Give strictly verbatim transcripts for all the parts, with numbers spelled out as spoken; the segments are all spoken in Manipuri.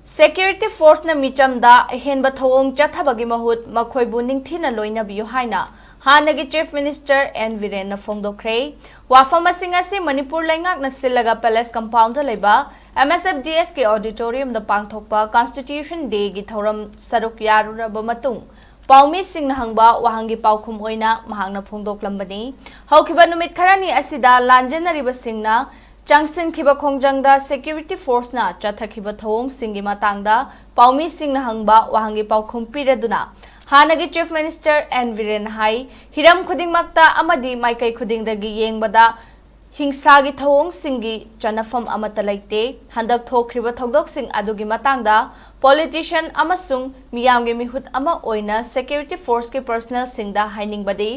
Security force ꯅ ꯃꯤꯆꯝꯗ ꯑꯍꯦꯟꯕ ꯊꯧꯑꯣꯡ ꯆꯠꯊꯕꯒꯤ ꯃꯍꯨꯠ ꯃꯈꯣꯏꯕꯨ ꯅꯤꯡꯊꯤꯅ ꯂꯣꯏꯅꯕꯤꯌꯨ ꯍꯥꯏꯅ ꯍꯥꯟꯅꯒꯤ Chief Minister N ꯕꯤꯔꯦꯟꯅ ꯐꯣꯡꯗꯣꯛꯈ꯭ꯔꯦ꯫ ꯋꯥꯐꯝ ꯑꯁꯤꯡ ꯑꯁꯤ ꯃꯅꯤꯄꯨꯔ ꯂꯩꯉꯥꯛꯅ ꯁꯤꯜꯂꯒ Palace Compound ꯗ ꯂꯩꯕ M S F D S ꯀꯤ auditorium ꯗ ꯄꯥꯡꯊꯣꯛꯄ Constitution Day ꯒꯤ ꯊꯧꯔꯝ ꯁꯔꯨꯛ ꯌꯥꯔꯨꯔꯕ ꯃꯇꯨꯡ ꯄꯥꯎꯃꯤꯁꯤꯡꯅ ꯍꯪꯕ ꯋꯥꯍꯪꯒꯤ ꯄꯥꯎꯈꯨꯝ ꯑꯣꯏꯅ ꯃꯍꯥꯛꯅ ꯐꯣꯡꯗꯣꯛꯂꯝꯕꯅꯤ꯫ ꯍꯧꯈꯤꯕ ꯅꯨꯃꯤꯠ ꯈꯔꯅꯤ ꯑꯁꯤꯗ ꯂꯥꯟꯖꯦꯟꯅꯔꯤꯕꯁꯤꯡꯅ ꯆꯪꯁꯤꯟꯈꯤꯕ ꯈꯣꯡꯖꯪꯗ security force ꯅ ꯆꯠꯊꯈꯤꯕ ꯊꯧꯑꯣꯡꯁꯤꯡꯒꯤ ꯃꯇꯥꯡꯗ ꯄꯥꯎꯃꯤꯁꯤꯡꯅ ꯍꯪꯕ ꯋꯥꯍꯪꯒꯤ ꯄꯥꯎꯈꯨꯝ ꯄꯤꯔꯗꯨꯅ ꯍꯥꯟꯅꯒꯤ Chief Minister N ꯕꯤꯔꯦꯟꯅ ꯍꯥꯏ, ꯍꯤꯔꯝ ꯈꯨꯗꯤꯡꯃꯛꯇ ꯑꯃꯗꯤ ꯃꯥꯏꯀꯩ ꯈꯨꯗꯤꯡꯗꯒꯤ ꯌꯦꯡꯕꯗ ꯍꯤꯡꯁꯥꯒꯤ ꯊꯧꯑꯣꯡꯁꯤꯡꯒꯤ ꯆꯠꯅꯐꯝ ꯑꯃꯠꯇ ꯂꯩꯇꯦ꯫ ꯍꯟꯗꯛ ꯊꯣꯛꯈ꯭ꯔꯤꯕ ꯊꯧꯗꯣꯛꯁꯤꯡ ꯑꯗꯨꯒꯤ ꯃꯇꯥꯡꯗ politician ꯑꯃꯁꯨꯡ ꯃꯤꯌꯥꯝꯒꯤ ꯃꯤꯍꯨꯠ ꯑꯃ ꯑꯣꯏꯅ security force ꯀꯤ personnel ꯁꯤꯡꯗ ꯍꯥꯏꯅꯤꯡꯕꯗꯤ,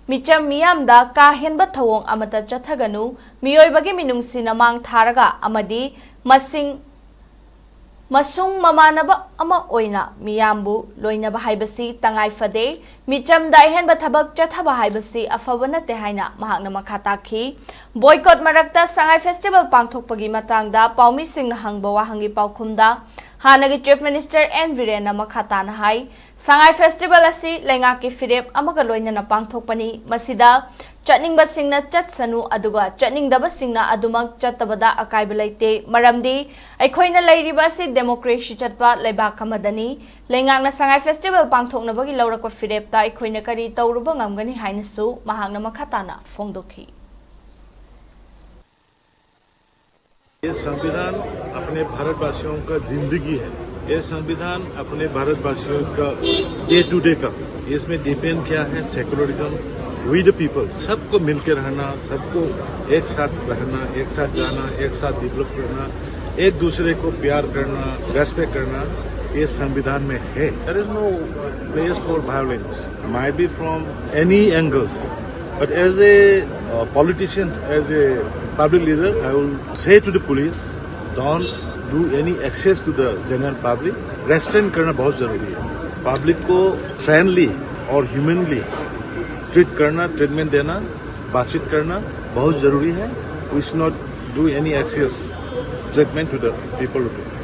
ꯃꯤꯆꯝ ꯃꯤꯌꯥꯝꯗ ꯀꯥ ꯍꯦꯟꯕ ꯊꯧꯑꯣꯡ ꯑꯃꯠꯇ ꯆꯠꯊꯒꯅꯨ꯫ ꯃꯤꯑꯣꯏꯕꯒꯤ ꯃꯤꯅꯨꯡꯁꯤꯅ ꯃꯥꯡ ꯊꯥꯔꯒ ꯑꯃꯗꯤ ꯃꯁꯤꯡ ꯃꯁꯨꯡ ꯃꯃꯥꯟꯅꯕ ꯑꯃ ꯑꯣꯏꯅ ꯃꯤꯌꯥꯝꯕꯨ ꯂꯣꯏꯅꯕ ꯍꯥꯏꯕꯁꯤ ꯇꯉꯥꯏ ꯐꯗꯦ꯫ ꯃꯤꯆꯝꯗ ꯑꯍꯦꯟꯕ ꯊꯕꯛ ꯆꯠꯊꯕ ꯍꯥꯏꯕꯁꯤ ꯑꯐꯕ ꯅꯠꯇꯦ ꯍꯥꯏꯅ ꯃꯍꯥꯛꯅ ꯃꯈꯥ ꯇꯥꯈꯤ꯫ Boycott ꯃꯔꯛꯇ ꯁꯉꯥꯏ festival ꯄꯥꯡꯊꯣꯛꯄꯒꯤ ꯃꯇꯥꯡꯗ ꯄꯥꯎꯃꯤꯁꯤꯡꯅ ꯍꯪꯕ ꯋꯥꯍꯪꯒꯤ ꯄꯥꯎꯈꯨꯝꯗ ꯍꯥꯟꯅꯒꯤ Chief Minister N ꯕꯤꯔꯦꯟꯅ ꯃꯈꯥ ꯇꯥꯅ ꯍꯥꯏ, ꯁꯉꯥꯏ festival ꯑꯁꯤ ꯂꯩꯉꯥꯛꯀꯤ ꯐꯤꯔꯦꯞ ꯑꯃꯒ ꯂꯣꯏꯅꯅ ꯄꯥꯡꯊꯣꯛꯄꯅꯤ꯫ ꯃꯁꯤꯗ ꯆꯠꯅꯤꯡꯕꯁꯤꯡꯅ ꯆꯠꯁꯅꯨ, ꯑꯗꯨꯒ ꯆꯠꯅꯤꯡꯗꯕꯁꯤꯡꯅ ꯑꯗꯨꯃꯛ ꯆꯠꯇꯕꯗ ꯑꯀꯥꯏꯕ ꯂꯩꯇꯦ, ꯃꯔꯝꯗꯤ ꯑꯩꯈꯣꯏꯅ ꯂꯩꯔꯤꯕ ꯑꯁꯤ democracy ꯆꯠꯄ ꯂꯩꯕꯥꯛ ꯑꯃꯗꯅꯤ꯫ ꯂꯩꯉꯥꯛꯅ ꯁꯉꯥꯏ festival ꯄꯥꯡꯊꯣꯛꯅꯕꯒꯤ ꯂꯧꯔꯛꯄ ꯐꯤꯔꯦꯞꯇ ꯑꯩꯈꯣꯏꯅ ꯀꯔꯤ ꯇꯧꯔꯨꯕ ꯉꯝꯒꯅꯤ ꯍꯥꯏꯅꯁꯨ ꯃꯍꯥꯛꯅ ꯃꯈꯥ ꯇꯥꯅ ꯐꯣꯡꯗꯣꯛꯈꯤ꯫ ये संविधान अपने भारतवासियों का जिंदगी है। ये संविधान अपने भारतवासियों का day to day का, इसमें define क्या है, secularism, we the people, सबको मिलके रहना, सबको एक साथ रहना, एक साथ जाना, एक साथ develop करना, एक दूसरे को प्यार करना, respect करना, ये संविधान में है। There is no place for violence, might be from any angles, but as a uh, politician, as a public leader, I will say to the police, don't do any access to the general public. Restraint करना बहुत जरूरी है। पब्लिक को फ्रेंडली और ह्यूमनली ट्रीट करना, ट्रीटमेंट देना, बातचीत करना बहुत जरूरी है। We should not do any access treatment to the people of India.